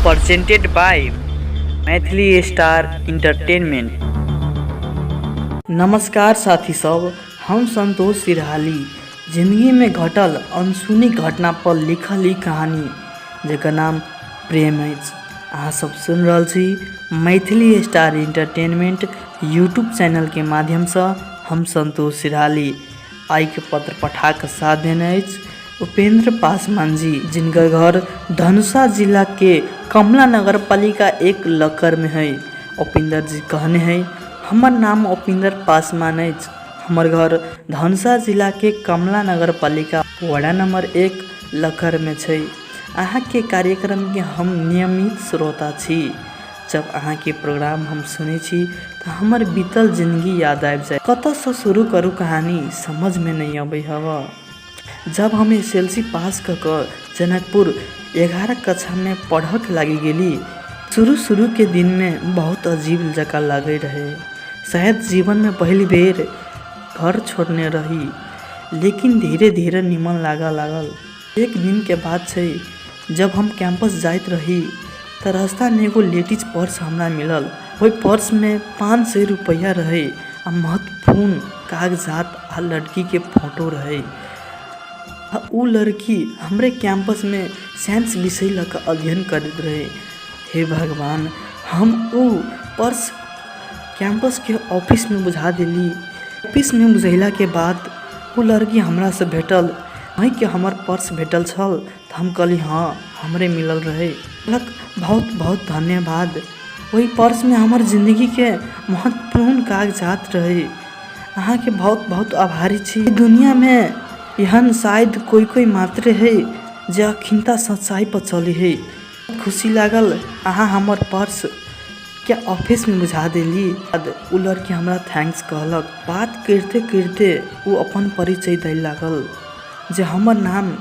Presented by Maithili star entertainment. नमस्कार साथी सब, हम संतोष सिरहाली। जिंदगी में घटल अनसुनी घटना पर लिखल ई कहानी जेकर नाम प्रेम अछि। अहाँ सब सुनि रहल छी Maithili star entertainment YouTube channel के माध्यमसँ हम संतोष सिरहाली। आइके पत्र पठा कऽ साथ देने अछि उपेंद्र पासवान जी, जिनकर घर धनुषा जिला के कमला नगर पालिका 1 लकर में है। उपेंद्र जी कहने है, हमर नाम उपेंद्र पासवान अछि, हमर घर धनुषा जिला के कमला नगर पालिका वडा नंबर 1 लकर में छै। अहाँ के कार्यक्रम के हम नियमित श्रोता छी। जब अहाँ के प्रोग्राम हम सुनै छी तऽ हमर बीतल जिंदगी याद आबि जाय। कतऽसँ शुरू करू कहानी समझ में नहीं अबै हव। जब हम एस एल सी पास कऽ कऽ जनकपुर 11 कक्षामे पढ़ऽके लागि गेली, शुरू शुरूके दिनमे बहुत अजीब जकाँ लागै रहै। शायद जीवनमे पहिल बेर घर छोड़ने रही, लेकिन धीरे धीरे निमन लागऽ लागल। एक दिनके बात छै, जब हम कैंपस जाइत रही तऽ रास्तामे एगो लेडीज पर्स हमरा मिलल। ओहि पर्समे 500 रुपैआ रहै आ महत्वपूर्ण कागजात आ लड़कीके फोटो रहै। आ ओ लड़की हमरे कैंपसमे साइंस विषय लऽ कऽ अध्ययन करैत रहै। हे भगवान, हम ओ पर्स कैंपसके ऑफिसमे बुझा देली। ऑफिसमे बुझेलाके बाद ओ लड़की हमरासँ भेटल। अहीँके हमर पर्स भेटल छल? तऽ हम कहली हँ, हमरे मिलल रहै। कहलक बहुत बहुत धन्यवाद, ओहि पर्समे हमर जिन्दगीके महत्वपूर्ण कागजात रहै, अहाँके बहुत बहुत आभारी छी। दुनिआँमे एहन शायद कोइ कोइ मात्रे हइ जे अखिनता सच्चाइपर चलै हइ। खुशी लागल अहाँ हमर पर्सके ऑफिसमे बुझा देली। ओ लड़की हमरा thanks कहलक। बात करिते करिते ओ अपन परिचय दै लागल जे हमर नाम,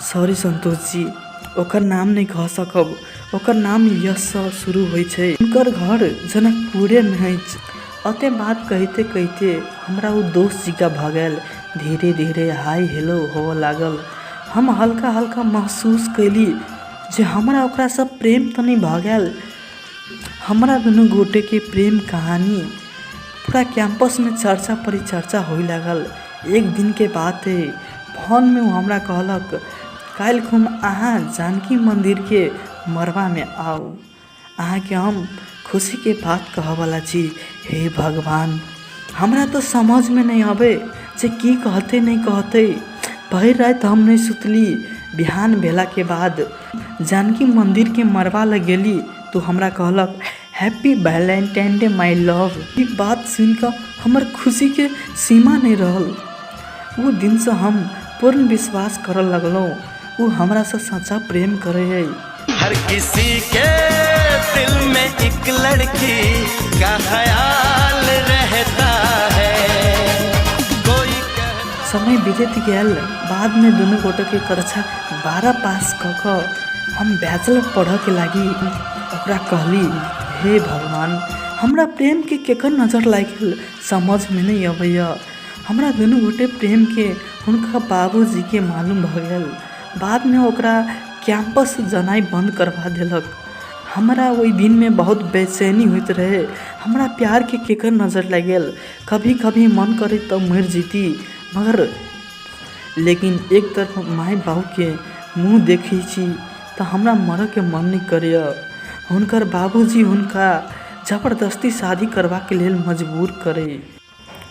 सॉरी संतोष जी, ओकर नाम नहि कह सकब, ओकर नाम यशसँ शुरू होइ छै, हुनकर घर जनकपुरेमे अछि। अते बात कहिते कहिते हमरा ओ दोस्त जकाँ भऽ गेल। धीरे धीरे हाय हेलो होबऽ लागल। हम हल्का हल्का महसूस कयली जे हमरा ओकरासँ प्रेम तऽ नहि भऽ गेल। हमरा दुनू गोटेके प्रेम कहानी पूरा कैंपसमे चर्चा परिचर्चा होइ लागल। एक दिनके बात हइ, फोनमे ओ हमरा कहलक, काल्हि खुन अहाँ जानकी मन्दिरके मड़बामे आउ, अहाँके हम खुशीके बात कहऽवला छी। हे भगवान, हमरा तऽ समझमे नहि अबै जे की कहतै नहि कहतै। भरि राति हम नहि सुतली। बिहान भेलाके बाद जानकी मन्दिरके मड़बा लग गेली तऽ हमरा कहलक, happy Valentine day my love. ई बात सुनिकऽ हमर खुशीके सीमा नहि रहल। ओ दिनसँ हम पूर्ण विश्वास करऽ लगलहुँ ओ हमरासँ सच्चा प्रेम करै हइ। हर किसी के दिल में एक लड़की का ख्याल रहता है, कोई कहता। समय बीतैत गेल। बादमे दुनू गोटेके कक्षा 12 पास कऽ कऽ हम बैचलर पढ़ऽके लागि ओकरा कहली। हे भगवान, हमरा प्रेमके केकर नजर लागि गेल समझमे नहि अबैए। हमरा दुनू गोटे प्रेमके हुनका बाबूजीके मालूम भऽ गेल। बादमे ओकरा कैंपस जेनाइ बन्द करबा देलक। हमरा ओहि दिनमे बहुत बेचैनी होइत रहै। हमरा प्यारके केकर नजर लागि गेल? कभी कभी मन करै तऽ मरि जैती, मगर लेकिन एक तरफ माय बाबूके मुँह देखै छी तऽ हमरा मरऽके मन नहि करैए। हुनकर बाबूजी हुनका जबरदस्ती शादी करबाके लेल मजबूर करै।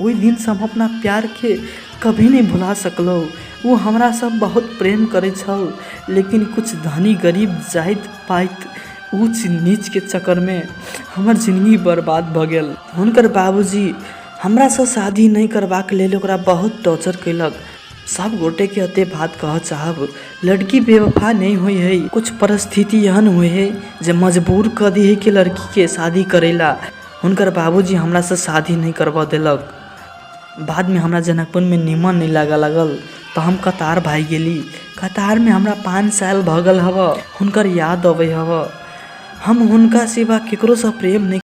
ओहि दिनसँ हम अपना प्यारके कभी नहि भुला सकलहुँ। ओ हमरासँ बहुत प्रेम करै छल, लेकिन किछु धनी गरीब जाति पाति ऊँच नीचके चक्करमे हमर जिनगी बर्बाद भऽ गेल। हुनकर बाबूजी हमरासँ शादी नहि करबाक लेल ओकरा बहुत टॉर्चर कयलक। सब गोटेके एते बात कहऽ चाहब, लड़की बेवफा नहि होइ हइ। किछु परिस्थिति एहन होइ हइ जे मजबूर कऽ दै हइ कि लड़कीके शादी करै लए। हुनकर बाबूजी हमरासँ शादी नहि करबऽ देलक। बादमे हमरा जनकपुरमे नीमन नहि लागऽ लागल तऽ हम कतार भागि गेली। कतारमे हमरा 5 साल भऽ गेल हबऽ। हुनकर याद अबै हबऽ। हम हुनका सिवा ककरोसँ प्रेम नहि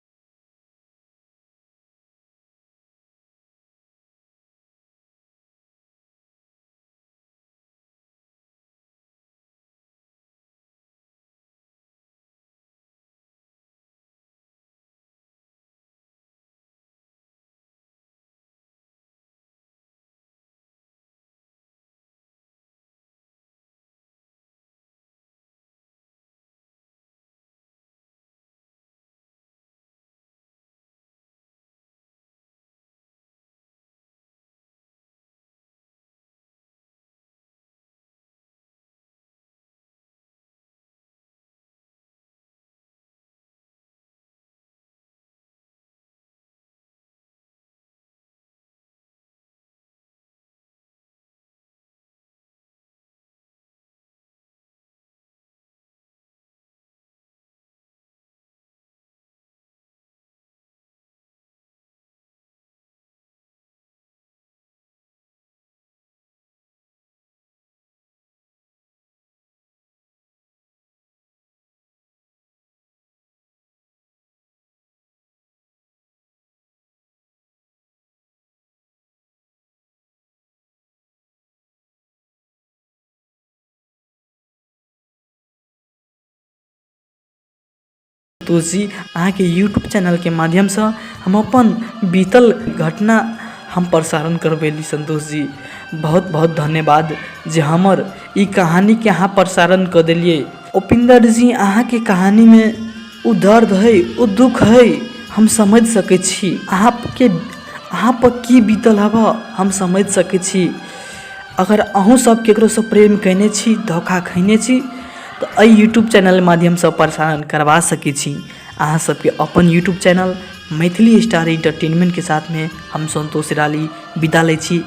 संतोष जी, अहाँके यूट्यूब चैनलके माध्यमसँ हम अपन बीतल घटना हम प्रसारण करबेली। संतोष जी, बहुत बहुत धन्यवाद जे हमर ई कहानीके अहाँ प्रसारण कऽ देलियै। उपिन्दर जी, अहाँके कहानीमे ओ दर्द हइ, ओ दुःख हइ, हम समझि सकै छी। अहाँके अहाँपर की बीतल हबऽ हम समझि सकै छी। अगर अहूँ सब ककरोसँ प्रेम कयने छी, धोखा खयने छी, तऽ एहि यूट्यूब चैनल माध्यमसँ प्रसारण करबा सकै छी। अहाँ सबके अपन यूट्यूब चैनल मैथिली स्टार इंटरटेनमेंटके साथमे हम संतोष राली विदा लै छी।